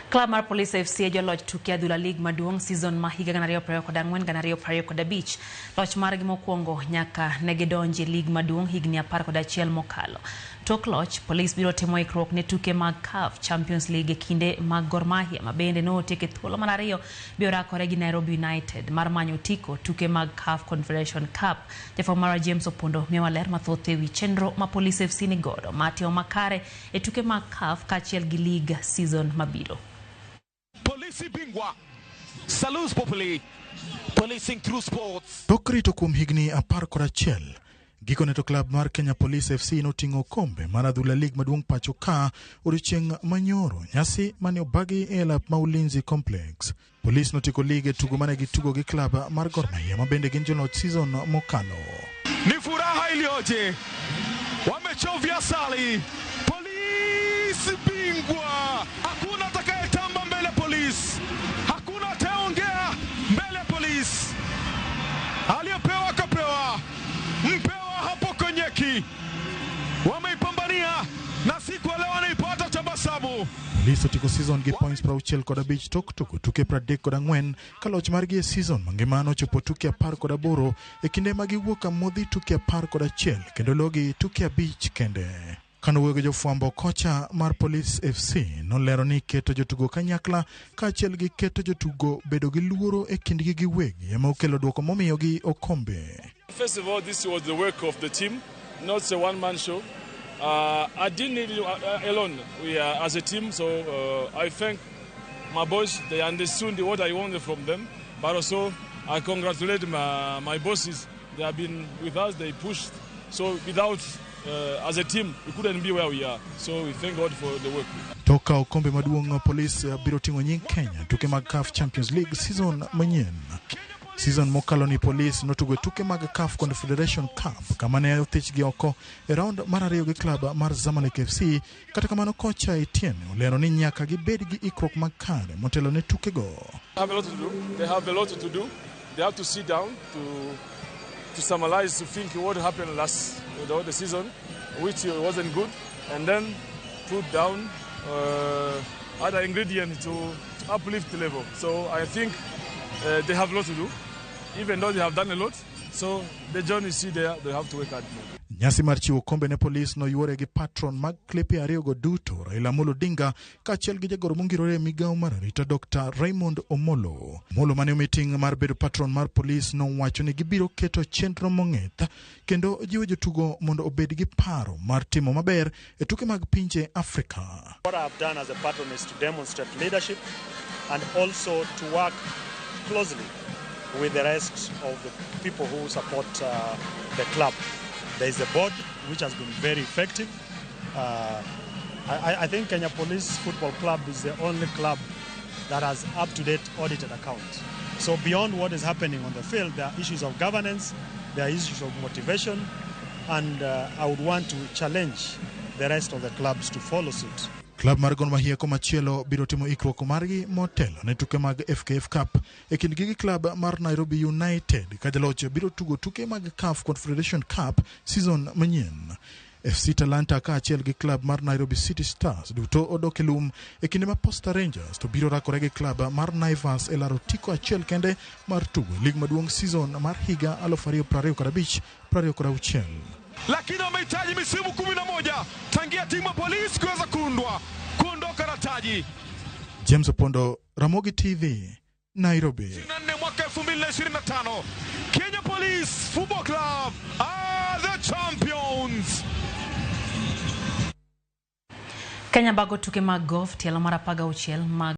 Klab mar Police FC e joloch tuke adhula lig maduong' season ma higa 2024 2025. Loch margi mokwongo nyaka ne gidonji e lig maduong' higni 11 mokalo. Tok loch, Police biro timo ikruok ne tuke mag CAF Champions League e kinde mag Gor Mahia ma bende notiek e thuolo mar ariyo biro rakore gi Nairobi United mar manyo otiko tuke mag CAF Confederation Cup. Jafwambo marwa James Opondo miyowa ler mathoth ewi chenro ma Police FC nigodo mar timo makare e tuke mag CAF kaachiel gi lig season mabiro. Polisi bingwa. Salus Populi. Policing through sports. Tok rito kuom higni 11, gikone to klab mar Kenya Police FC noting'o okombe mar adhula lig maduong' pacho ka odiochieng' manyoro, nyasi mane obagi e lap ma Ulinzi Complex. Police notieko lig e tugo mane gitugo gi klab mar Gor Mahia ma bende gin joloch season mokalo. Ni furaha iliyoje! Wamechovya asali. Polisi bingwa. Hakuna atakayetamba mbele polisi. Hakuna atayeongea mbele polisi. Aliyepewa akapewa. Mpewa hapo konyeki. Wameipambania na siku ya leo wanaipata tabasamu. Police otieko season gi points 65 tok tugo tuke 34 ka loch margi e season mangima nochopo tuke 18 e kinde ma giwuok amodhi tuke 11 kendo logi tuke 5 kende. Kanowuoyo gi jofwambo, kocha mar Police FC nolero ni keto jotugo kanyakla kaachiel gi keto jotugo bedo gi luoro e kindgi giwegi ema okelo dwoko momiyogi okombe. First of all, this was the work of the team, not a one-man show. I didn't need it alone. We are as a team, so I thank my boys. They understood what I wanted from them, but also I congratulate my bosses. They have been with us. They pushed. So without, as a team, we couldn't be where we are. So we thank God for the work. Tok kawo okombe maduong', Police biro ting'o nying Kenya tuke mag CAF Champions League season manyien. Season mokalo ni Police notugo tuke mag CAF Confederation Cup kama ne othichgi oko e round mar ariyo gi klab mar Zamalek FC. Kata kamano kocha Etienne olero ni nyaka gibed gi ikruok makare motelo ne tukego. Have a lot to do. They have a lot to do. They have to sit down to summarize, to think what happened last the season, which wasn't good, and then put down other ingredients to uplift the level. So I think they have a lot to do, even though they have done a lot. So the journey is still there. They have to work hard more. Nyasi mar chiwo kombe ne Police noyuore gi patron mag klepe ariyogo duto, Raila Amolo Odinga kaachiel gi jagoro mongirore e migawo mar arita Dr. Raymond Omolo. Omolo mane omi ting' mar bedo patron mar Police nowacho ni gibiro keto chenro mong'ith kendo jiwo jotugo mondo obed gi paro mar timo maber e tuke mag pinje Afrika. What I've done as a patron is to demonstrate leadership and also to work closely with the rest of the people who support the club. There is a board which has been very effective. I think Kenya Police Football Club is the only club that has up-to-date audited accounts. So beyond what is happening on the field, there are issues of governance, there are issues of motivation, and I would want to challenge the rest of the clubs to follow suit. Klab mar Gor Mahia komachielo biro timo ikruok margi motelo ne tuke mag FKF Cup e kindgi gi klab mar Nairobi United ka jaloch biro tugo tuke mag CAF Confederation Cup season manyien. FC Talanta kaachiel gi klab mar Nairobi City Stars duto odok e lum e kinde ma Posta Rangers to biro rakore gi klab mar Naivas e laro otiko achiel kende mar tugo e lig maduong' season mar higa 2025 26. Lakini wamehitaji misimu 11 tangia timu ya polisi kuweza kuundwa kuondoka na taji. James Opondo, Ramogi TV, Nairobi. 24 mwaka 2025 Kenya Police Football Club are the champions. Kenya bago tuke mag golf tielo mar 16 mag